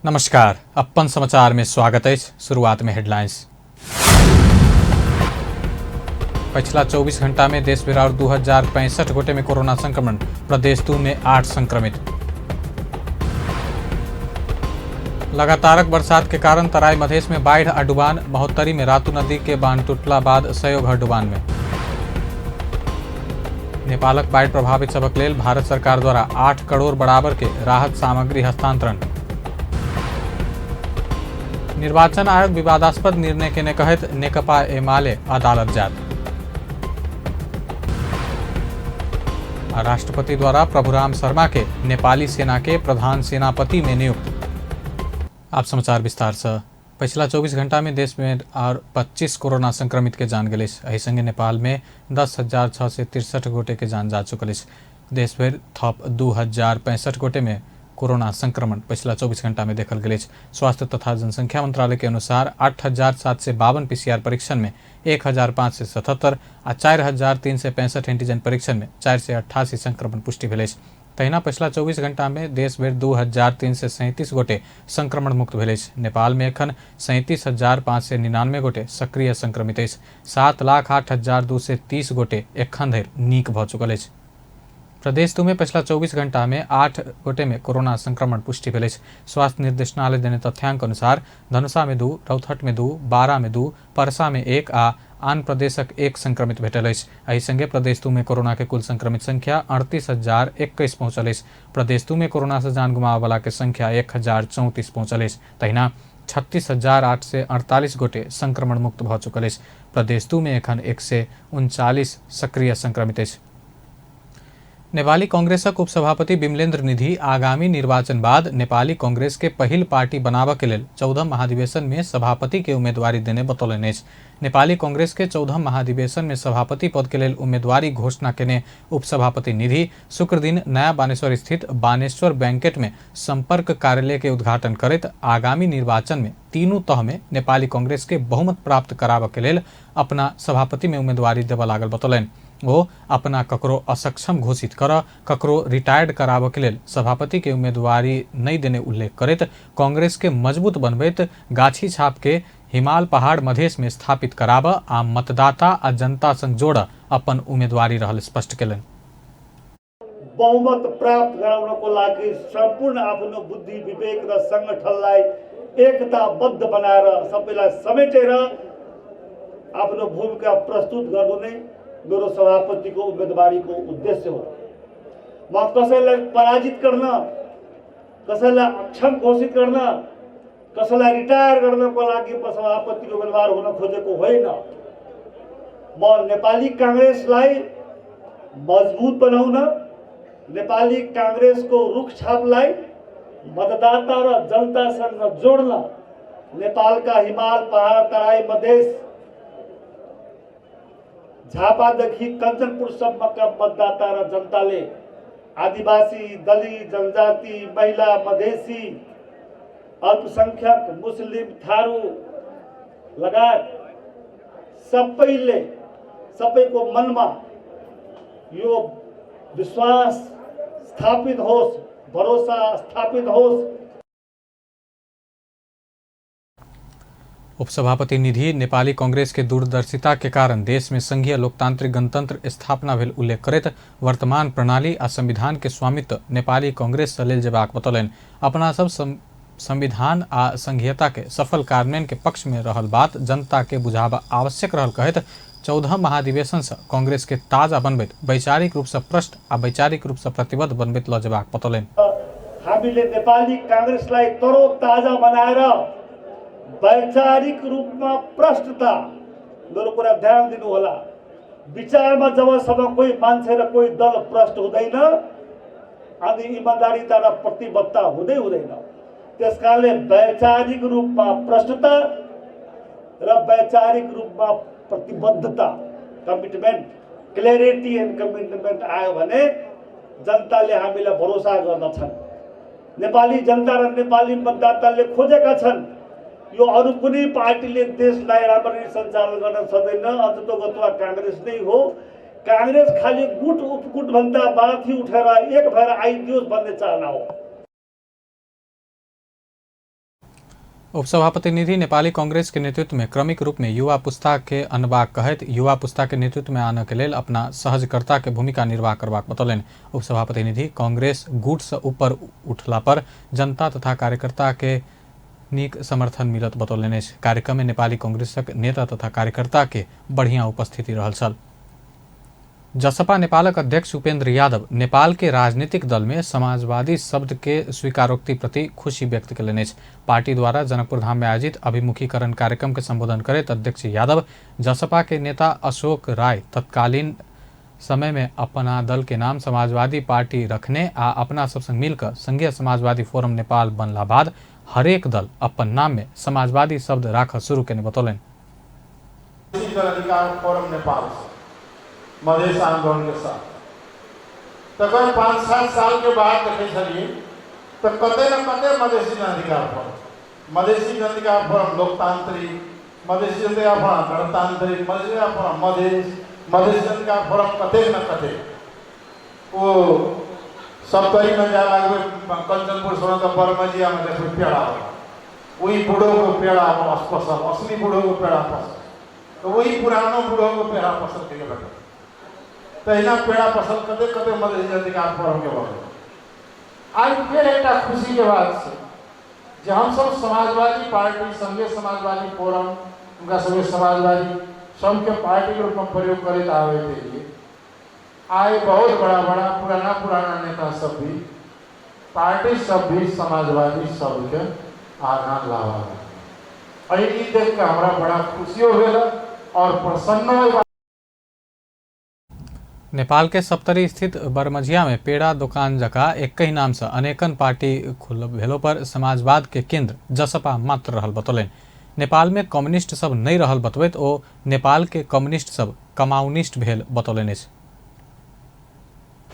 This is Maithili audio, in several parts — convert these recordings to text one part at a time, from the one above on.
नमस्कार, अपन समाचार में स्वागत अछि। शुरुआत में हेडलाइंस। पछिला 24 घंटा में देश भर और 2065 गोटे में कोरोना संक्रमण, प्रदेश 2 में 8 संक्रमित। लगातारक बरसात के कारण तराई मधेश में बाढ़ि आ डुबान, महोत्तरी में रातू नदी के बांध टूटला बाद सयो घर डुबान में। नेपालक बाढ़ि प्रभावित सबक लेल भारत सरकार द्वारा 8 करोड़ बराबर के राहत सामग्री हस्तांतरण। निर्वाचन आयोग विवादास्पद निर्णय केने कहैत नेकपा एमाले अदालत जात। आ राष्ट्रपति द्वारा प्रभुराम शर्मा के नेपाली सेना के प्रधान सेनापति में नियुक्त। आप समाचार विस्तार से। पछिला 24 घंटा में देश में आर 25 कोरोना संक्रमित के जान गेल अछि। एहि संगे नेपाल में 10,663 गोटे के जान जा चुकल अछि। देश भरि थप 2065 गोटे में कोरोना संक्रमण पछिला 24 घंटा में देखल गेल अछि। स्वास्थ्य तथा जनसंख्या मंत्रालय के अनुसार 8,752 पीसीआर परीक्षण में 1,577 आ 4,365 एंटीजन परीक्षण में 488 संक्रमण पुष्टि भेल अछि। तहिना पछिला 24 घंटा में देश भरि 2,337 गोटे संक्रमण मुक्त भेल अछि। नेपाल में एखन 37,599 गोटे सक्रिय संक्रमित अछि। 7,08,230 गोटे एखन धरि नीक भऽ चुकल अछि। प्रदेश 2 में पछिला 24 घंटा में 8 गोटे में कोरोना संक्रमण पुष्टि भेल अछि। स्वास्थ्य निर्देशनालय देने तथ्यांक अनुसार धनुषा में 2, रौतहट में 2, बारा में 2, परसा में 1 आ आन प्रदेशक 1 संक्रमित भेटल अछि। एहि संगे प्रदेश 2 में कोरोना के कुल संक्रमित संख्या 38,021 पहुंचल अछि। प्रदेश 2 में कोरोना से जान गुमाबय के संख्या 1,034 पहुंचल अछि। तहिना 36,848 गोटे संक्रमण मुक्त भऽ चुकल अछि। प्रदेश 2 में एखन 139 सक्रिय संक्रमित अछि। नेपाली कांग्रेसक उपसभापति विमलेन्द्र निधि आगामी निर्वाचन बाद नेपाली कांग्रेस के पहिल पार्टी बनाबऽ के लेल 14 महाधिवेशन में सभापति के उम्मीदवारी देने बतौलनि अछि। नेपाली कांग्रेस के 14 महाधिवेशन में सभापति पद के लेल उम्मीदवारी घोषणा केने उपसभापति निधि शुक्र दिन नया बानेश्वर स्थित बानेश्वर बैंकेट में संपर्क कार्यालय के उद्घाटन करैत आगामी निर्वाचन में तीनू तह में नेपाली कांग्रेस के बहुमत प्राप्त कराबऽ के लेल अपना सभापति में उम्मीदवारी देबऽ लागल बतौलनि। ओ अपना ककरो असक्षम घोषित कर ककरो रिटायर्ड कराबऽ के लेल सभापति के उम्मीदवारी नहि देने उल्लेख करैत कांग्रेस के मजबूत बनबैत गाछी छाप के हिमाल पहाड़ मधेश में स्थापित कराबऽ आ मतदाता आ जनता संग जोड़ अपन उम्मीदवारी रहल स्पष्ट केलनि। बहुमत प्राप्त गराउनको लागि सम्पूर्ण आफ्नो बुद्धि विवेक र सङ्गठनलाई एकताबद्ध बनाएर सबैलाई समेटेर आफ्नो भूमिका प्रस्तुत गर्नु नै मेरो सभापतिको उम्मेदवारीको उद्देश्य हो। म कसैलाई पराजित गर्न, कसैलाई अक्षम घोषित गर्न, कसैलाई रिटायर गर्नको लागि म सभापतिको उम्मेदवार हुन खोजेको होइन। म नेपाली काङ्ग्रेसलाई मजबुत बनाउन, नेपाली काङ्ग्रेसको रुखछापलाई मतदाता र जनतासँग जोड्न, नेपालका हिमाल पहाड तराई मधेस झापादेखि कञ्चनपुरसम्मका मतदाता र जनताले आदिवासी, दलित, जनजाति, महिला, मधेसी, अल्पसंख्यक, मुस्लिम, थारू लगायत सबैले सबैको मनमा यो विश्वास स्थापित होस्, भरोसा स्थापित होस्। उपसभापति निधि नेपाली कांग्रेस के दूरदर्शिता के कारण देश में संघीय लोकतांत्रिक गणतंत्र स्थापना भेल उल्लेख करैत वर्तमान प्रणाली आ संविधान के स्वामित्व नेपाली कांग्रेस से लेल जेबाक बतौलनि। अपना सब संविधान आ संघीयता के सफल कार्यान्वयन के पक्ष में रहल बात जनता के बुझाबऽ आवश्यक रहल कहैत 14 महाधिवेशन से कांग्रेस के ताजा बनबैत वैचारिक रूप से प्रष्ट आ वैचारिक रूप से प्रतिबद्ध बनबैत लऽ जेबाक बतौलनि। हामीले नेपाली कांग्रेसलाई तरोताजा बनाएर वैचारिक रूपमा प्रष्टता, मेरो कुरा ध्यान दिनुहोला, विचारमा जबसम्म कोही मान्छे र कोही दल प्रष्ट हुँदैन अनि इमान्दारिता र प्रतिबद्धता हुँदै हुँदैन। त्यसकारणले वैचारिक रूपमा प्रष्टता र वैचारिक रूपमा प्रतिबद्धता, कमिटमेन्ट, क्ल्यारिटी एन्ड कमिटमेन्ट आयो भने जनताले हामीलाई भरोसा गर्दछन्। नेपाली जनता र नेपाली मतदाताले खोजेका छन्। यो अरू कुनै पार्टीले देशलाई राम्ररी सञ्चालन गर्न सक्दैन, अन्ततोगत्वा काङ्ग्रेस नै हो। काङ्ग्रेस खालि गुट उपगुटभन्दा माथि उठेर एक भएर आइदियोस् भन्ने चाहना हो। उपसभापति निधि नेपाली कांग्रेस के नेतृत्व में क्रमिक रूप में युवा पुस्ता के अनबाक कहैत युवा पुस्ता के नेतृत्व में आनऽ के लेल अपना सहजकर्ता के भूमिका निर्वाह करबाक बतौलनि। उपसभापति निधि कांग्रेस गुट से ऊपर उठला पर जनता तथा कार्यकर्ता के नीक समर्थन मिलत बतौलनि अछि। कार्यक्रम में नेपाली कांग्रेसक नेता तथा कार्यकर्ता के बढ़िया उपस्थिति रहल छल। जसपा नेपालक अध्यक्ष उपेंद्र यादव नेपाल के राजनीतिक दल में समाजवादी शब्द के स्वीकारोक्ति प्रति खुशी व्यक्त कयलनि अछि। पार्टी द्वारा जनकपुर धाम में आयोजित अभिमुखीकरण कार्यक्रम के संबोधन करैत अध्यक्ष यादव जसपा के नेता अशोक राय तत्कालीन समय में अपना दल के नाम समाजवादी पार्टी रखने आ अपना सब संग मिलकर संघीय समाजवादी फोरम नेपाल बनला बाद हरेक दल अपन नाम में समाजवादी शब्द राखऽ शुरू केने बतौलनि। अधिकार फोरम नेपाल मधेश आंदोलन के साथ तकर 5-7 साल के बाद देखे छलिए तो कते न कते मधेसी जन अधिकार फोरम, मधेसी जन अधिकार फोरम लोकतांत्रिक, मधेसी जन अधिकार फोरम गणतांत्रिक, मधेसी जन अधिकार फोरम मधेस, मधेसी जन अधिकार फोरम कते न कते। वो सप्तरी में जाए लगबे कंचनपुर सोना तो बरमजिया में देखो पेड़ा होगा, वही बूढ़ों को पेड़ा पसल, असली बूढ़ों को पेड़ा पसल, तो वही पुरानो बूढ़ों को पेड़ा पसल के भेटल। तहिना पेड़ा पसल कते कते मधेसी जन अधिकार फोरम के भऽ गेल। आइ फेर एकटा खुशी के बात छै जे हमसब समाजवादी पार्टी, संघीय समाजवादी फोरम, हुनका सबके समाजवादी सबके पार्टी के रूप में प्रयोग करैत आबैत रहियै। आइ बहुत बड़ा बड़ा पुराना पुराना नेता सब भी पार्टी सब भी समाजवादी सबके आगाँ लावा। ई देख के हमरा बड़ा खुशियो भेल और प्रसन्नो। नेपाल के सप्तरी स्थित बरमझिया में पेड़ा दुकान जका एक ही नाम से अनेकन पार्टी खुल भेलो पर समाजवाद के केंद्र जसपा मात्र रहल बतौलनि। नेपाल में कम्युनिस्ट सब नहीं रहल बतबैत ओ नेपाल के कम्युनिस्ट सब कमाउनिस्ट भेल बतौलनि अछि।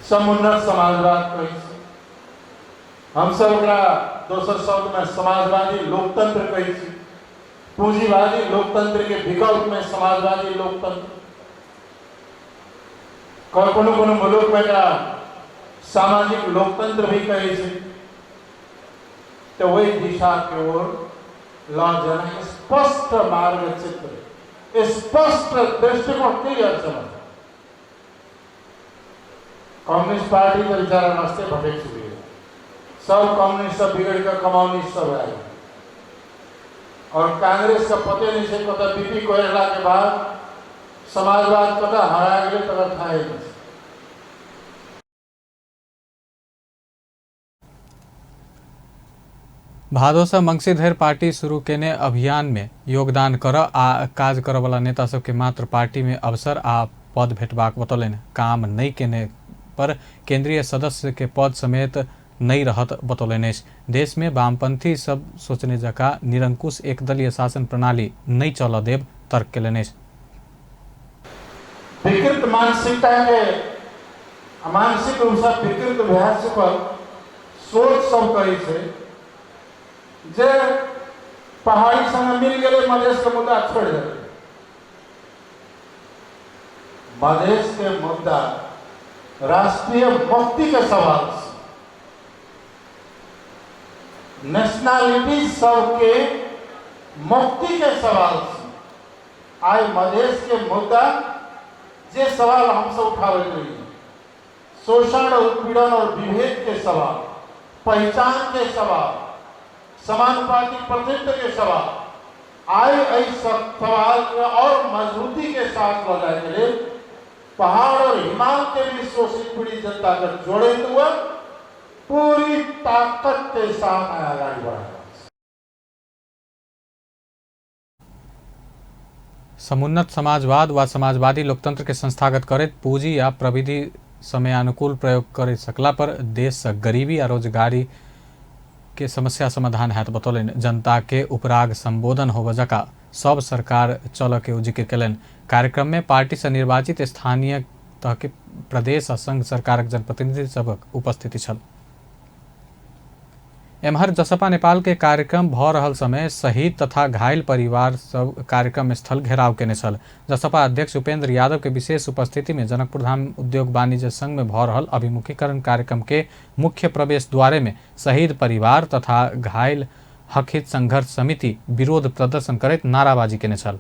समुन्नत समाजवाद कहै छी हमसब, ओकरा दोसर शब्द में समाजवादी लोकतंत्र कहै छी। पूंजीवादी लोकतंत्र के विकल्प में समाजवादी लोकतंत्र, कोनो कोनो मुल्क में एकरा सामाजिक लोकतंत्र भी कहै छै। तो वही दिशा के ओर ल जाना स्पष्ट मार्ग चित्र, स्पष्ट दृष्टिकोण क्लियर समझ। कम्युनिस्ट पार्टी तो बेचारा रास्ते भटक चुकी है, सब कम्युनिस्ट सब बिगड़ कर कम्युनिस्ट सब आए और कांग्रेस का पते नहीं से कत बीपी कोइराला के बाद समाजवाद कत हरा गए तकर थाहे नहीं। भादो से मंगसिर धरि पार्टी शुरू केने अभियान में योगदान कर आ काज करऽ वाला नेता सबके मात्र पार्टी में अवसर आ पद भेटबाक बतौलनि। काम नहीं केने पर केंद्रीय सदस्य के पद समेत नहीं रहत बतौलनि अछि। देश में वामपंथी सब सोचने जका निरंकुश एकदलीय शासन प्रणाली नहीं चलऽ देब तर्क केलनि अछि। विकृत मानसिकता के मानसिक रूप से विकृत भए चुकल सोच सब कहै छै जे पहाड़ी संग मिल गेलै मधेश के मुद्दा छोड़ि देलकै। मधेश के मुद्दा राष्ट्रीय मुक्ति के सवाल छै, नेशनलिटी सबके मुक्ति के सवाल छै। आइ मधेश के मुद्दा जे सवाल हमसब उठाबैत रहियै, शोषण उत्पीड़न और विभेद के सवाल, पहचान के सवाल, समानुपातिक प्रतिनिधित्व के सवाल, आइ एहि सब सवाल के और मजबूती के साथ लऽ जाय के लेल पहाड़ और हिमाल के भी शोषित पीड़ित जनता के जोड़ैत हुए पूरी ताकत के साथ आगाड़ी बढ़ा। समुन्नत समाजवाद व समाजवादी लोकतंत्र के संस्थागत करैत पूंजी आ प्रविधि समयानुकूल प्रयोग कर सकला पर देश से गरीबी आ रोजगारी के समस्या समाधान हैत बतौलनि। जनता के उपराग संबोधन होबय जका सब सरकार चलऽ के ओ जिक्र केलनि। कार्यक्रम में पार्टी से निर्वाचित स्थानीय तह के प्रदेश आ संघ सरकारक जनप्रतिनिधि सबक उपस्थिति छल। एम्हर जसपा नेपाल के कार्यक्रम भऽ रहल समय शहीद तथा घायल परिवार सब कार्यक्रम स्थल घेराव केने छल। जसपा अध्यक्ष उपेंद्र यादव के विशेष उपस्थिति में जनकपुर धाम उद्योग वाणिज्य संघ में भऽ रहल अभिमुखीकरण कार्यक्रम के मुख्य प्रवेश द्वारे में शहीद परिवार तथा घायल हकहित संघर्ष समिति विरोध प्रदर्शन करैत नाराबाजी केने छल।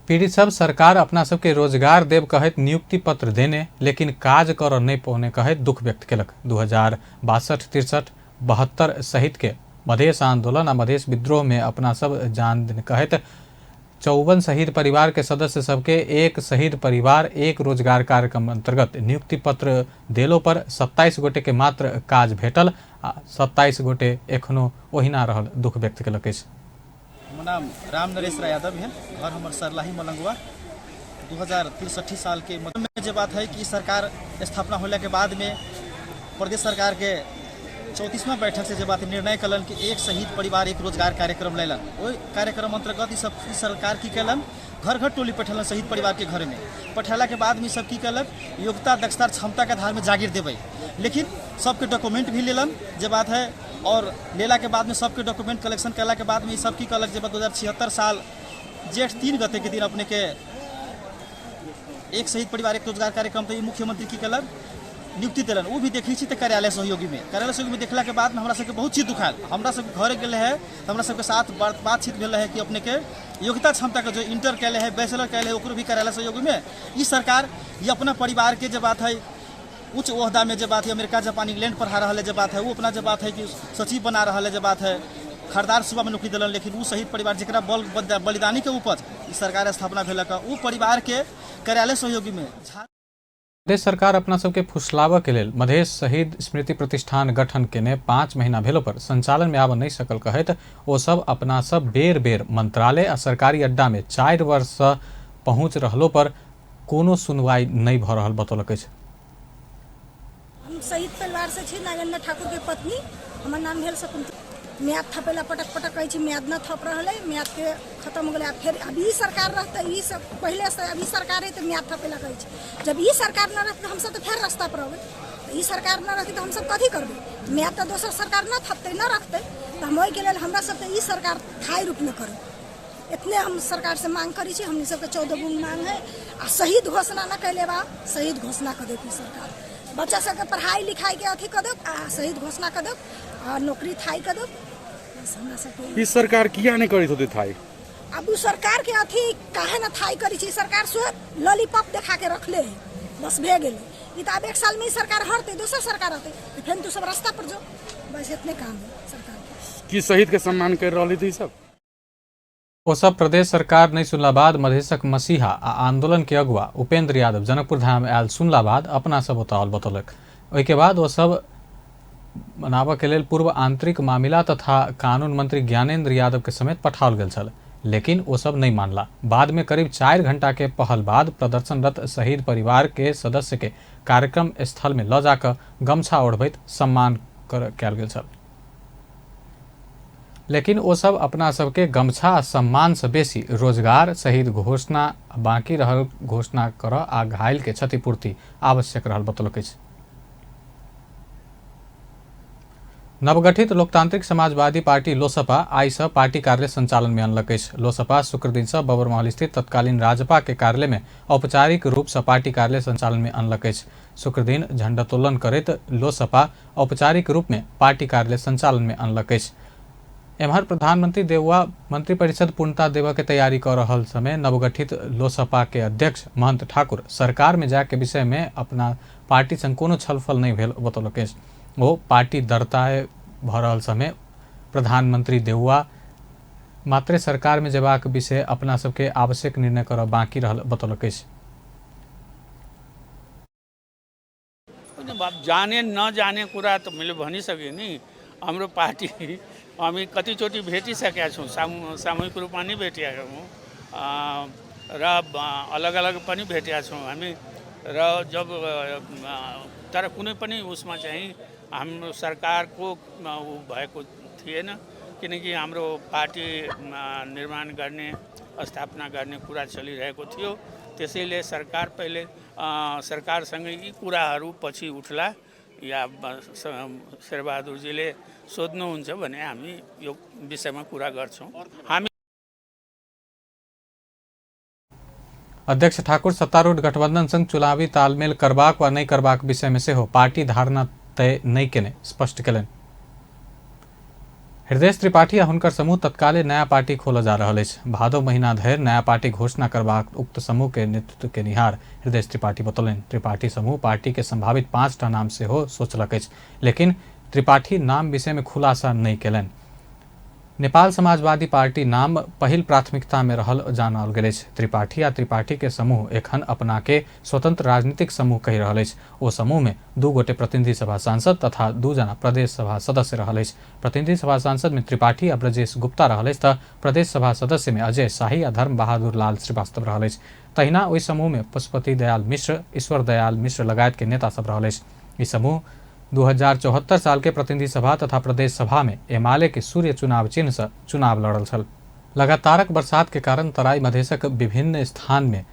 पीड़ित सब सरकार अपना सबके रोजगार देब कहैत नियुक्ति पत्र देने लेकिन काज करऽ नहि पौने कहैत दुख व्यक्त केलक। 2062, 63, 72 सहित के मधेश आंदोलन आ मधेश विद्रोह में अपना सब जान देने कहैत 54 शहीद परिवार के सदस्य सबके एक शहीद परिवार एक रोजगार कार्यक्रम अंतर्गत नियुक्ति पत्र देलो पर 27 गोटे के मात्र काज भेटल आ 27 गोटे एखनो ओहिना रहल दुख व्यक्त केलक अछि। हमर नाम राम नरेश राय यादव भेल, घर हमर सरलाही मलंगवा। 2063 साल के में जे बात है कि सरकार स्थापना होला के बाद में प्रदेश सरकार के 34वां बैठक से जे बात निर्णय कलन कि एक शहीद परिवार एक रोजगार कार्यक्रम लेलन। ओहि कार्यक्रम अंतर्गत ई सब सरकार की कलन, घर घर टोली पठेलन शहीद परिवार के घर में। पठेला के बाद में सब की कलक, योग्यता दक्षता क्षमता के आधार में जागीर देबै, लेकिन सबके डॉक्यूमेंट भी लेलन जे बात है। और लेला के बाद में सबके डॉक्यूमेंट कलेक्शन कला के बाद में सब की कलक जे बात 2076 साल जेठ 3 गते के दिन अपने के एक शहीद परिवार एक रोजगार कार्यक्रम तो मुख्यमंत्री की कलक नियुक्ति दिलन। वो भी देखी छी तो कार्यालय सहयोगी में, कार्यालय सहयोगी में देखला के बाद में हमरा सबके बहुत चीज दुखायल। हमरा सबके घरे गेले है तो हमरा सबके साथ बातचीत भेल है कि अपने के योग्यता क्षमता के जो इंटर कैले है, बैचलर कैले है, ओकरो भी कार्यालय सहयोगी में ई सरकार ये अपना परिवार के जे बात है उच्च ओहदा में जे बात है, अमेरिका जापान इंग्लैंड पढ़ा रहा है जे बात है, वो अपना जे बात है कि सचिव बना रहा है जे बात है, खरदार सूबा में नौकरी दिलन। लेकिन वो शहीद परिवार जरा बल बलिदानी के उपज सरकार स्थापना भेलक, वो परिवार के कार्यालय सहयोगी में प्रदेश सरकार अपना सबके फुसलाबऽ के लेल मधेश शहीद स्मृति प्रतिष्ठान गठन केने 5 महीना भेलो पर संचालन में आबऽ नहि सकल कहैत ओ सब अपना सब बेर बेर मंत्रालय आ सरकारी अड्डा में 4 वर्ष से पहुँच रहलो पर कोनो सुनवाई नहि भऽ रहल बतौलक अछि। हम शहीद परिवार से छी, नागेन्द्र ठाकुर के पत्नी, हमर नाम भेल शकुंतला। म्याद थपेला पटक पटक कहै छी, म्याद न थप रहल है, म्याद के खत्म हो गेलै। फेर अभी सरकार रहतै, ई सब पहले से अभी सरकार है तो म्याद थपेला कहै छी। जब ई सरकार न रहतै हम सब तो फेर रास्ता पर रहबै, ई सरकार न रहतै तो हम सब कथी करबै? म्याद तो दोसर सरकार न थपतै न रखतै, तो हम ओहिके लेल हमरा सबके ई सरकार थाई रूपमे करू, इतने हम सरकार से मांग करै छी। हमनी सबके 14 गुण मांग है आ शहीद घोषणा न कैले बा, शहीद घोषणा कर देती सरकार। बच्चा सबके पढ़ाई लिखाई के अथी कर दो आ शहीद घोषणा कर दो आ नौकरी थाई कर दो। बस हमरा सबके ई सरकार किया नहीं करी होते थाई? अब उ सरकार के अथी काहे न थाई करी छी? सरकार स्वयं लॉलीपॉप देखा के रखले है, बस भे गेलै। ई तो अब 1 साल में सरकार हरते दोसर सरकार हरते फेन तू सब रास्ता पर जो, बस इतने काम है सरकार के। की शहीद के सम्मान कर रहली थी सब? ओ सब प्रदेश सरकार नहीं सुनला बाद मधेशक मसीहा आ आंदोलन के अगुआ उपेंद्र यादव जनकपुर धाम आयल सुनला बाद अपना सब ओतऽ बतौलक। ओहिके बाद ओ सब मनाबऽ के लेल पूर्व आंतरिक मामिला तथा कानून मंत्री ज्ञानेंद्र यादव के समेत पठाओल गेल छल, लेकिन ओ सब नहीं मानला। बाद में करीब 4 घंटा के पहल बाद प्रदर्शनरत शहीद परिवार के सदस्य के कार्यक्रम स्थल में ल जाकर गमछा ओढ़बैत सम्मान कयल गेल छल। लेकिन ओ सब अपना सबके गमछा आ सम्मान से बेसी रोजगार, शहीद घोषणा, बाकी रहल घोषणा करऽ आ घायल के क्षतिपूर्ति आवश्यक रहल बतौलक अछि। नवगठित लोकतांत्रिक समाजवादी पार्टी लोसपा आइ से पार्टी कार्यालय संचालन में अनलक अछि। लोसपा शुक्रदिन से बबरमहल स्थित तत्कालीन राजपा के कार्यालय में औपचारिक रूप से पार्टी कार्यालय संचालन में अनलक अछि। शुक्रदिन झंडोत्तोलन करैत लोसपा औपचारिक रूप में पार्टी कार्यालय संचालन में अनलक अछि। एम्हर प्रधानमंत्री देउवा मंत्रिपरिषद पूर्णता देबऽ के तैयारी कऽ रहल समय नवगठित लोसपा के अध्यक्ष महंत ठाकुर सरकार में जाय के विषय में अपना पार्टी संग कोनो छलफल नहीं भेल बतौलक अछि। ओ पार्टी दर्ता भऽ रहल समय प्रधानमंत्री देउवा मात्रे सरकार में जेबाक विषय अपना सबके आवश्यक निर्णय करऽ बाकी रहल बतौलक अछि। जाने न जाने कुरा त मैले भनिसकेँ नि, हाम्रो पार्टी हामी कतिचोटि भेटिसकेका छौँ, सामूहिक रूपमा नै भेटिएका छौँ र अलग अलग पनि भेटेका छौँ हामी। र जब तर कुनै पनि उसमा चाहिँ हाम्रो सरकारको ऊ भएको थिएन, किनकि हाम्रो पार्टी निर्माण गर्ने स्थापना गर्ने कुरा चलिरहेको थियो। त्यसैले सरकार पहिले सरकारसँगै यी कुराहरू पछि उठ्ला या शेरबहादुरजीले सोध्नुहुन्छ भने हामी यो विषयमा कुरा गर्छौँ। हामी अध्यक्ष ठाकुर सत्तारूढ़ गठबंधन संग चुनावी तालमेल करबाक वा नहि करबाक विषय में सेहो पार्टी धारणा तय नहि केने स्पष्ट केलनि। हृदय त्रिपाठी आ हुनकर समूह तत्काले नया पार्टी खोलऽ जा रहल अछि। भादव महीना धरि नया पार्टी घोषणा करबाक उक्त समूह के नेतृत्व केनिहार हृदय त्रिपाठी बतौलनि। त्रिपाठी समूह पार्टी के संभावित 5टा नाम सेहो सोचलक अछि, लेकिन त्रिपाठी नाम विषय में खुलासा नहि केलनि। नेपाल समाजवादी पार्टी नाम पहिल प्राथमिकता में रहल जानल गेल अछि। त्रिपाठी आ त्रिपाठी के समूह एखन अपना के स्वतंत्र राजनीतिक समूह कहि रहल अछि। ओ समूह में 2 गोटे प्रतिनिधि सभा सांसद तथा 2 जना प्रदेश सभा सदस्य रहल अछि। प्रतिनिधि सभा सांसद में त्रिपाठी आ ब्रजेश गुप्ता रहल अछि तऽ प्रदेश सभा सदस्य में अजय शाही आ धर्म बहादुर लाल श्रीवास्तव रहल अछि। तहिना ओहि समूह में पशुपति दयाल मिश्र, ईश्वर दयाल मिश्र लगायत के नेता सब रहल अछि। ई समूह 2074 साल के प्रतिनिधि सभा तथा प्रदेश सभा में एमाले के सूर्य चुनाव चिन्ह से चुनाव लड़ल छल। लगातारक बरसात के कारण तराई मधेशक विभिन्न स्थान में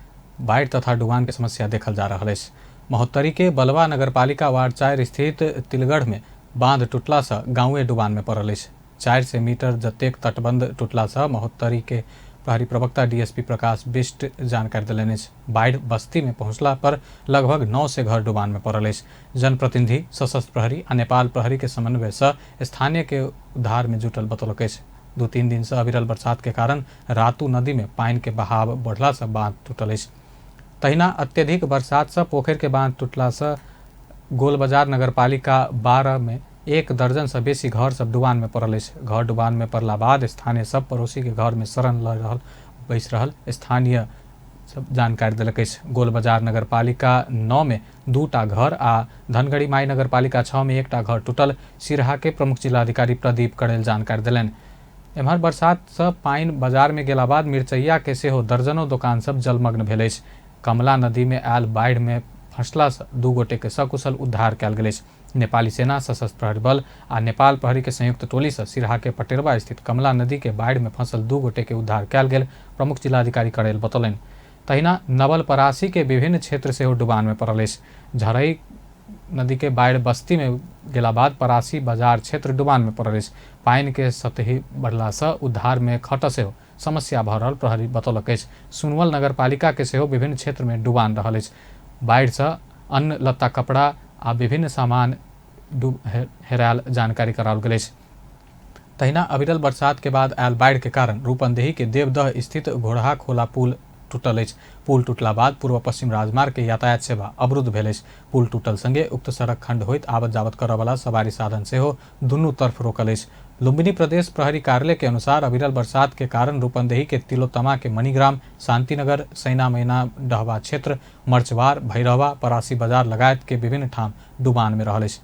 बाढ़ि तथा डुबान के समस्या देखल जा रहल अछि। महोत्तरी के बलवा नगरपालिका वार्ड 4 स्थित तिलगढ़ में बांध टूटला से गांवे डुबान में पड़ल अछि। 400 मीटर जतेक तटबंध टूटला से महोत्तरी के प्रहरी प्रवक्ता डीएसपी प्रकाश बिष्ट जानकारी देलनि अछि। बाढ़ि बस्ती में पहुंचला पर लगभग 900 घर डुबान में पड़ल अछि। जनप्रतिनिधि, सशस्त्र प्रहरी आ नेपाल प्रहरी के समन्वय से स्थानीय के उद्धार में जुटल बतौलक अछि। 2-3 दिन से अविरल बरसात के कारण रातू नदी में पानि के बहाव बढ़ला से बांध टूटल अछि। तहिना अत्यधिक बरसात से पोखरि के बांध टूटला से गोलबाजार नगरपालिका 12 में 1 दर्जन से बेसी घर सब डुबान में पड़ल अछि। घर डुबान में पड़ला बाद स्थानीय सब पड़ोसी के घर में शरण ल रहल बैस रहल स्थानीय सब जानकारी देलक अछि। गोलबाजार नगरपालिका 9 में 2टा घर आ धनगढ़ी माई नगरपालिका 6 में 1टा घर टूटल सिरहा के प्रमुख जिलाधिकारी प्रदीप कड़ेल जानकारी देलनि। एम्हर बरसात से पानि बाजार में गेला बाद मिरचैया के सेहो दर्जनों दोकान सब जलमग्न भेल अछि। कमला नदी में आयल बाढ़ि में फंसला से 2 गोटे के सकुशल उद्धार कयल गेल अछि। नेपाली सेना, सशस्त्र प्रहरी बल आ नेपाल प्रहरी के संयुक्त टोली से सिरहा के पटेरवा स्थित कमला नदी के बाढ़ि में फंसल 2 गोटे के उद्धार कयल गेल प्रमुख जिलाधिकारी कड़ेल बतौलनि। तहिना नवलपरासी के विभिन्न क्षेत्र सेहो डुबान में पड़ल अछि। झरई नदी के बाढ़ि बस्ती में गेला बाद परासी बाजार क्षेत्र डुबान में पड़ल अछि। पानि के सतही बढ़ला से उद्धार में खट सेहो समस्या भऽ रहल प्रहरी बतौलक अछि। सुनवल नगरपालिका के सेहो विभिन्न क्षेत्र में डुबान रहल अछि। बाढ़ि से अन्न, लत्ता, कपड़ा आ विभिन्न सामान हेरायल जानकारी कराओल गेल अछि। तहिना अविरल बरसात के बाद आयल बाढ़ि के कारण रूपन्देही के देवदह स्थित घोड़हा खोला पुल टूटल अछि। पुल टूटला बाद पूर्व पश्चिम राजमार्ग के यातायात सेवा अवरुद्ध भेल अछि। पुल टूटल संगे उक्त सड़क खंड होइत आवत जावत करऽवला सवारी साधन सेहो दुनू तरफ रोकल अछि। लुम्बिनी प्रदेश प्रहरी कार्यालय के अनुसार अविरल बरसात के कारण रूपन्देही के तिलोत्तमा के मणिग्राम, शांतिनगर, सैना मैना डहवा क्षेत्र, मर्चवार, भैरहवा, परासी बाजार लगायत के विभिन्न ठाम डुबान में रहल अछि।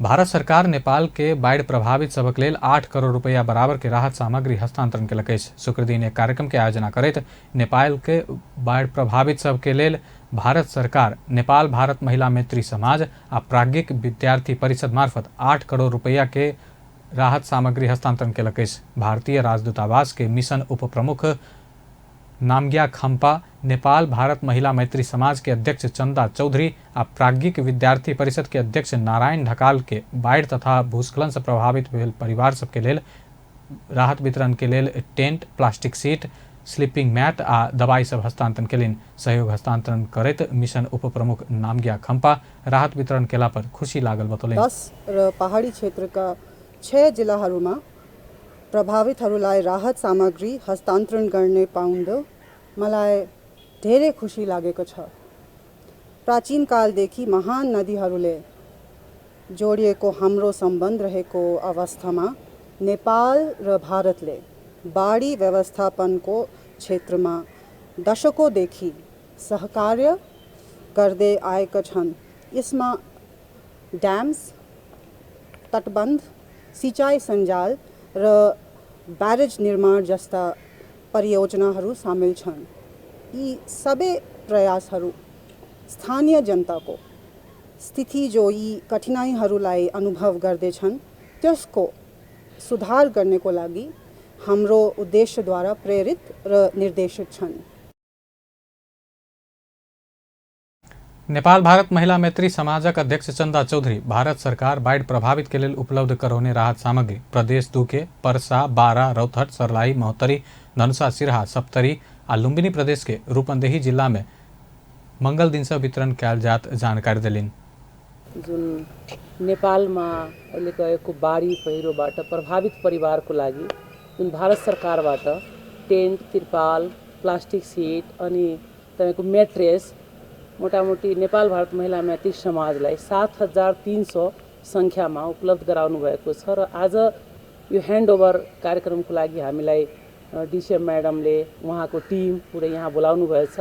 भारत सरकार नेपाल के बाढ़ि प्रभावित सबक लेल 8 करोड़ रुपया बराबर के राहत सामग्री हस्तांतरण केलक अछि। शुक्रदिन एक कार्यक्रम के आयोजना करैत नेपाल के बाढ़ि प्रभावित सबके लेल भारत सरकार नेपाल भारत महिला मैत्री समाज आ प्राज्ञिक विद्यार्थी परिषद मार्फत 8 करोड़ रुपया के राहत सामग्री हस्तांतरण केलक अछि। भारतीय राजदूतावास के मिशन उप प्रमुख नामग्या खम्पा, नेपाल भारत महिला मैत्री समाज के अध्यक्ष चंदा चौधरी आ प्राज्ञिक विद्यार्थी परिषद के अध्यक्ष नारायण ढकाल के बाढ़ि तथा भूस्खलन से प्रभावित भेल परिवार सबके लेल राहत वितरण के लेल tent, plastic sheet, sleeping mat आ दवाई सब हस्तांतरण केलनि। सहयोग हस्तांतरण करैत मिशन उप प्रमुख नामग्या खम्पा राहत वितरण केला पर खुशी लागल बतौलनि। 10 र पहाडी क्षेत्रका 6 जिल्लाहरूमा प्रभावितहरूलाई राहत सामग्री हस्तान्तरण गर्ने पाउँदो मलाई धेरै खुसी लागेको छ। प्राचीन कालदेखि महान नदीहरूले जोडिएको हाम्रो सम्बन्ध रहेको अवस्थामा नेपाल र भारतले बाढी व्यवस्थापनको क्षेत्रमा दशकौंदेखि सहकार्य गर्दै आएका छन्। यसमा ड्याम्स, तटबन्ध, सिँचाइ सञ्जाल र ब्यारेज निर्माण जस्ता परियोजनाहरू सामेल छन्। यी सबै प्रयासहरू स्थानीय जनताको स्थिति जो यी कठिनाइहरूलाई अनुभव गर्दैछन् त्यसको सुधार गर्नेको लागि हाम्रो उद्देश्यद्वारा प्रेरित र निर्देशित छन्। नेपाल भारत महिला मैत्री समाजक अध्यक्ष चंदा चौधरी भारत सरकार बाढ़ि प्रभावित के लेल उपलब्ध करौने राहत सामग्री प्रदेश 2 के परसा, बारा, रौतहट, सर्लाही, महोत्तरी, धनुषा, सिरहा, सप्तरी आ लुम्बिनी प्रदेश के रूपन्देही जिला में मंगल दिन से वितरण कयल जात जानकारी देलनि। जुन नेपालमा अहिले गएको बाढी पहिरोबाट प्रभावित परिवारको लागि जुन भारत सरकारबाट टेन्ट, तिरपाल, प्लास्टिक सिट अनि तपाईँको म्याट्रेस मोटामोटी नेपाल भारत महिला मैत्री समाजलाई 7,300 सङ्ख्यामा उपलब्ध गराउनु भएको छ र आज यो ह्यान्डओभर कार्यक्रमको लागि हामीलाई डिसिएम म्याडमले उहाँको टिम पुरै यहाँ बोलाउनु भएछ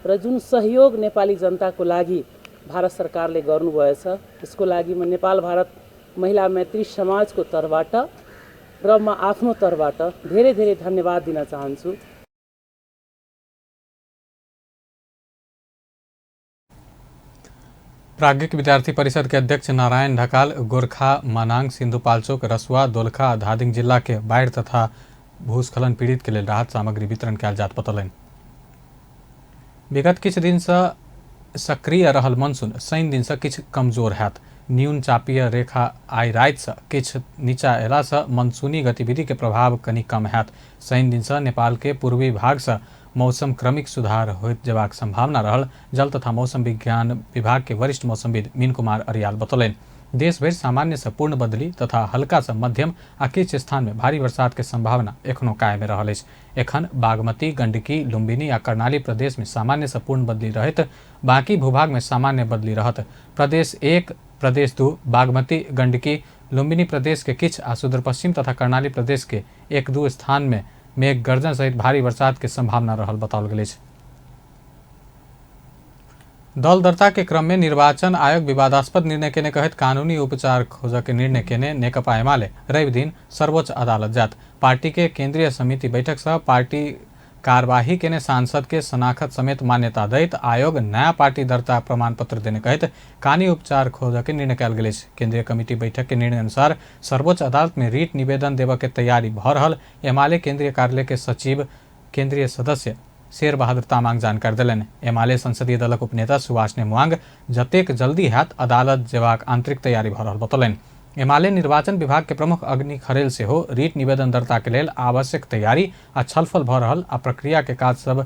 र जुन सहयोग नेपाली जनताको लागि भारत सरकारले गर्नुभएछ त्यसको लागि म नेपाल भारत महिला मैत्री समाजको तर्फबाट र म आफ्नो तर्फबाट धेरै धेरै धन्यवाद दिन चाहन्छु। प्राज्ञिक विद्यार्थी परिषद के अध्यक्ष नारायण ढकाल गोरखा, मनांग, सिंधुपाल्चोक, रसुआ, दोलखा आ धादिङ जिला के बाढ़ि तथा भूस्खलन पीड़ित के लेल राहत सामग्री वितरण कयल जात बतौलनि। विगत किछु दिन से सक्रिय रहल मनसून शनि दिन से किछु कमजोर हैत। न्यून चापीय रेखा आइ राति से किछु नीचा अयला से मनसूनी गतिविधि के प्रभाव कनि कम हैत। शनि दिन से नेपाल के पूर्वी भाग से मौसम क्रमिक सुधार होइत जेबाक संभावना रहल जल तथा मौसम विज्ञान विभाग के वरिष्ठ मौसमविद मीन कुमार अरियाल बतौलनि। देश भरि सामान्य से पूर्ण बदली तथा हल्का से मध्यम आ किछु स्थान में भारी बरसात के संभावना एखनो कायमे रहल अछि। एखन बागमती, गंडकी, लुम्बिनी आ कर्णाली प्रदेश में सामान्य से पूर्ण बदली रहत, बाकी भूभाग में सामान्य बदली रहत। प्रदेश 1, प्रदेश 2, बागमती, गंडकी, लुम्बिनी प्रदेश के किछु आ सुदूरपश्चिम तथा कर्णाली प्रदेश के 1-2 स्थान में मेघ गर्जन सहित भारी बरसात के संभावना रहल बताओल गेल अछि। दल दर्ता के क्रम में निर्वाचन आयोग विवादास्पद निर्णय केने कहैत कानूनी उपचार खोजऽ के निर्णय केने नेकपा एमाले रवि दिन सर्वोच्च अदालत जात। पार्टी के केंद्रीय समिति बैठक सह पार्टी कार्यवाही केने सांसद के शनाखत समेत मान्यता दैत आयोग नया पार्टी दर्ता प्रमाण पत्र देने कहैत कानूनी उपचार खोजऽ के निर्णय कयल गेल अछि। केंद्रीय कमिटी बैठक के निर्णय अनुसार सर्वोच्च अदालत में रिट निवेदन देबऽ के तैयारी भऽ रहल एमाले केंद्रीय कार्यालय के सचिव केंद्रीय सदस्य शेर बहादुर तामाङ जानकारी देलनि। एमाले संसदीय दलक उपनेता सुभाष नेमुआङ जतेक जल्दी हैत अदालत जेबाक आंतरिक तैयारी भऽ रहल बतौलनि। एमाले निर्वाचन विभाग के प्रमुख अग्नि खरेल सेहो रिट निवेदन दर्ता के लेल आवश्यक तैयारी आ छलफल भऽ रहल आ प्रक्रिया के काज सब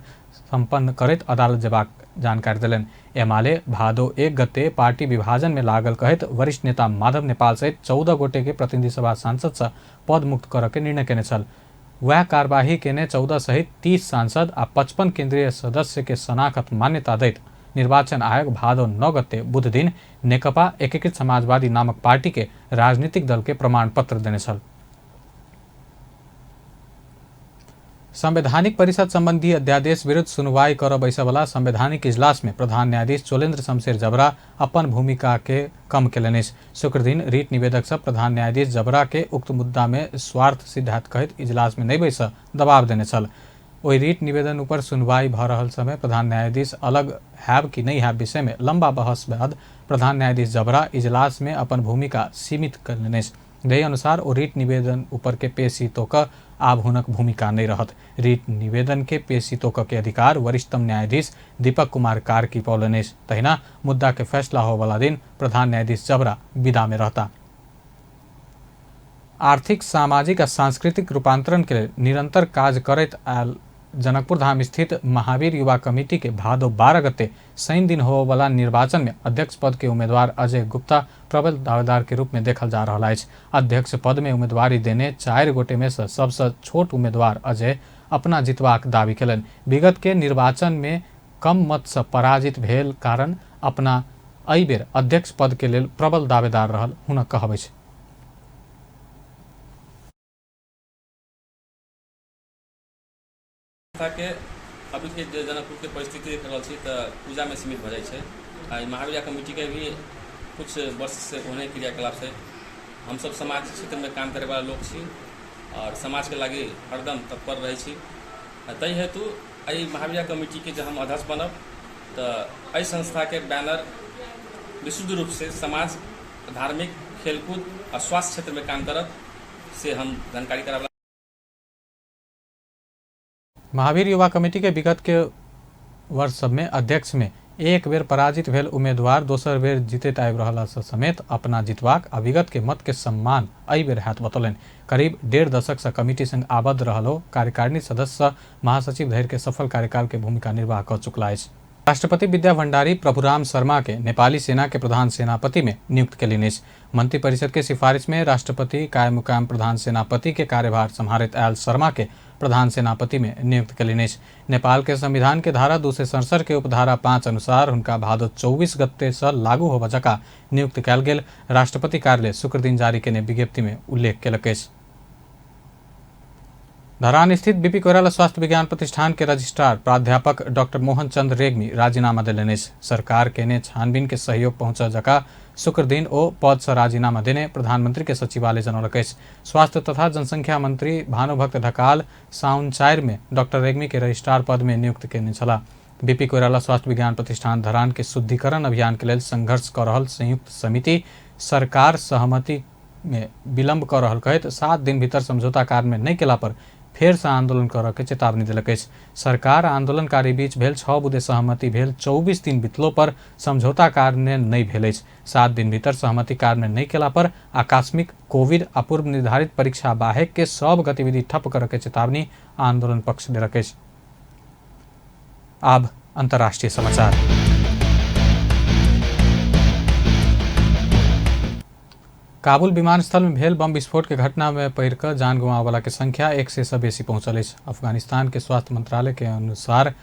संपन्न करैत अदालत जेबाक जानकारी देलनि। एमाले भादो 1 गते पार्टी विभाजन में लागल कहैत वरिष्ठ नेता माधव नेपाल सहित 14 गोटे के प्रतिनिधि सभा सांसद से पद मुक्त करऽ के निर्णय केने छल। वएह कार्यवाही केने 14 सहित 30 सांसद आ 55 केंद्रीय सदस्य के शनाखत मान्यता दैत निर्वाचन आयोग भादो 9 गते बुध दिन नेकपा एकीकृत समाजवादी नामक पार्टी के राजनीतिक दल के प्रमाण पत्र देने छल। संवैधानिक परिषद संबंधी अध्यादेश विरुद्ध सुनवाई करऽ बैसयवला संवैधानिक इजलास में प्रधान न्यायाधीश चोलेन्द्र शमशेर जबरा अपन भूमिका के कम केलनि अछि। शुक्रदिन रिट निवेदक सब प्रधान न्यायाधीश जबरा के उक्त मुद्दा में स्वार्थ सिद्ध हैत कहैत इजलास में नहि बैसऽ दबाव देने छल। ओहि रिट निवेदन ऊपर सुनवाई भऽ रहल समय प्रधान न्यायाधीश अलग हैब कि नहि हैब विषय में लंबा बहस बाद प्रधान न्यायाधीश जबरा इजलास में अपन भूमिका सीमित कयलनि अछि। एहि अनुसार ओ रिट निवेदन ऊपर के पेशी तोकऽ आब हुनक भूमिका नहि रहत। रिट निवेदन के पेशी तोकऽ के अधिकार वरिष्ठतम न्यायाधीश दीपक कुमार कार्की पौलनि अछि। तहिना मुद्दा के फैसला होबऽवला दिन प्रधान न्यायाधीश जबरा विदा में रहता। आर्थिक, सामाजिक आ सांस्कृतिक रूपांतरण के लेल निरंतर काज करैत आयल जनकपुर धाम स्थित महावीर युवा कमेटी के भादो 12 गते शनि दिन होबऽवला निर्वाचन में अध्यक्ष पद के उम्मीदवार अजय गुप्ता प्रबल दावेदार के रूप में देखल जा रहल अछि। अध्यक्ष पद में उम्मीदवारी देने 4 गोटे में से सबसे छोट उम्मीदवार अजय अपना जितबाक दावी केलनि। विगत के निर्वाचन में कम मत से पराजित भेल कारण अपना एहि बेर अध्यक्ष पद के लेल प्रबल दावेदार रहल हुनक कहब अछि। के अभी के जे जनकपुर के परिस्थिति देख रहल छी तऽ पूजा में सीमित भऽ जाइ छै। आ महावीर कमिटी के भी कुछ वर्ष से ओहने क्रियाकलाप छै। हमसब समाज क्षेत्र में काम करे वाला लोग छी और समाज के लागि हरदम तत्पर रहै छी। ताहि हेतु एहि महावीर कमिटी के जब हम अध्यक्ष बनब तऽ एहि संस्था के बैनर विशुद्ध रूप से समाज, धार्मिक, खेलकूद आ स्वास्थ्य क्षेत्र में काम करत से हम जानकारी कराबला। महावीर युवा कमेटी के विगत के वर्ष सब में अध्यक्ष में एक बेर पराजित भेल उम्मीदवार दोसर बेर जीतैत आबि रहला समेत अपना जितबाक आ विगत के मत के सम्मान एहि बेर हैत बतौलनि। करीब 1.5 दशक से कमिटी संग आबद्ध रहल हो कार्यकारिणी सदस्य महासचिव धरि के सफल कार्यकाल के भूमिका निर्वाह कऽ चुकला अछि। राष्ट्रपति विद्या भंडारी प्रभुराम शर्मा के नेपाली सेना के प्रधान सेनापति में नियुक्त केलनि अछि। मंत्रिपरिषद के सिफारिश में राष्ट्रपति कायमुकाम प्रधान सेनापति के कार्यभार सम्हारैत आयल शर्मा के प्रधान सेनापति में नियुक्त केलनि अछि। नेपाल के संविधान के धारा 267 के उपधारा 5 अनुसार हुनका भादो 24 गते से लागू होबय जकाँ नियुक्त कयल गेल राष्ट्रपति कार्यालय शुक्रदिन जारी केने विज्ञप्ति में उल्लेख केलक अछि। धरान स्थित बीपी कोइराला स्वास्थ्य विज्ञान प्रतिष्ठान के रजिस्ट्रार प्राध्यापक डॉक्टर मोहन चंद्र रेग्मी राजीनामा देलनि अछि। सरकार केने छानबीन के सहयोग पहुंचऽ जकाँ शुक्रदिन ओ पद से राजीनामा देने प्रधानमंत्री के सचिवालय जनौलक अछि। स्वास्थ्य तथा जनसंख्या मंत्री भानुभक्त ढकाल साउन 4 में डॉक्टर रेग्मी के रजिस्ट्रार पद में नियुक्त केने छलाह। बीपी कोइराला स्वास्थ्य विज्ञान प्रतिष्ठान धरान के शुद्धिकरण अभियान के लेल संघर्ष कऽ रहल संयुक्त समिति सरकार सहमति में विलंब कऽ रहल कहैत 7 दिन भीतर समझौता कार्यान्वयन नहि केला पर फेर से आंदोलन करऽ के चेतावनी देलक अछि। सरकार आंदोलनकारी बीच भेल 6 बुँदे सहमति भेल 24 दिन बितलो पर समझौता कार्यान्वयन नहि भेल अछि। 7 दिन भीतर सहमति कार्यान्वयन नहि केला पर आकस्मिक कोविड आ पूर्व निर्धारित परीक्षा बाहेक के सब गतिविधि ठप करऽ के चेतावनी आंदोलन पक्ष देलक अछि। आब अंतर्राष्ट्रीय समाचार। काबुल विमानस्थल में भेल बम विस्फोट के घटना में पड़ि कऽ जान गंवाबऽ के संख्या 100 से बेसी पहुंचल अछि। अफगानिस्तान के स्वास्थ्य मंत्रालय के अनुसार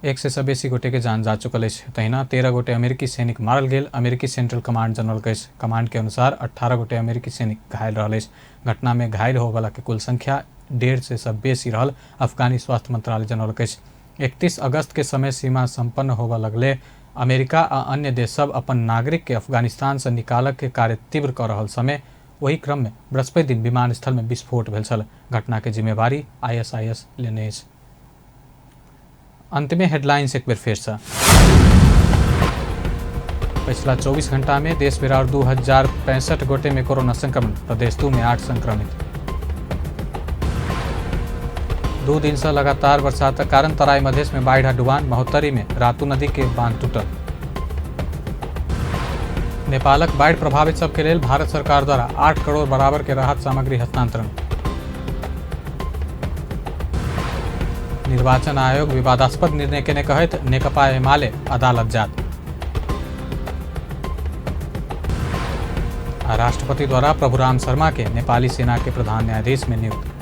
100 से बेसी गोटे के जान जा चुकल अछि। तहिना 13 गोटे अमेरिकी सैनिक मारल गेल अमेरिकी सेंट्रल कमांड जनौलक अछि। कमांड के अनुसार 18 गोटे अमेरिकी सैनिक घायल रहल अछि। घटना में घायल होबऽवला के कुल संख्या 150 से बेसी रहल अफगानी स्वास्थ्य मंत्रालय जनौलक अछि। 31 अगस्त के समय सीमा संपन्न होबऽ लगले अमेरिका आ अन्य देश सब अपन नागरिक के अफगानिस्तान से निकालक के कार्य तीव्र कऽ रहल समय ओहि क्रम में बृहस्पति दिन विमानस्थल में विस्फोट भेल छल। घटना के जिम्मेवारी ISIS लेने अछि। अंत में हेडलाइंस एक बेर फेर से। पिछला 24 घंटा में देश भर और 2065 गोटे में कोरोना संक्रमण, प्रदेश 2 में 8 संक्रमित। 2 दिन से लगातार बरसातक कारण तराई मधेश में बाढ़ि आ डुबान, महोत्तरी में रातू नदी के बांध टूटल। नेपालक बाढ़ि प्रभावित सबके लेल भारत सरकार द्वारा 8 करोड़ बराबर के राहत सामग्री हस्तांतरण। निर्वाचन आयोग विवादास्पद निर्णय केने कहैत नेकपा एमाले अदालत जात। आ राष्ट्रपति द्वारा प्रभुराम शर्मा के नेपाली सेना के प्रधान न्यायाधीश में नियुक्त।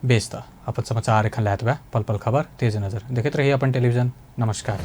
बेस त अपन समाचार एखन लैत बा पल पल खबर तेज नजर देखैत रहिए अपन टेलीविजन। नमस्कार।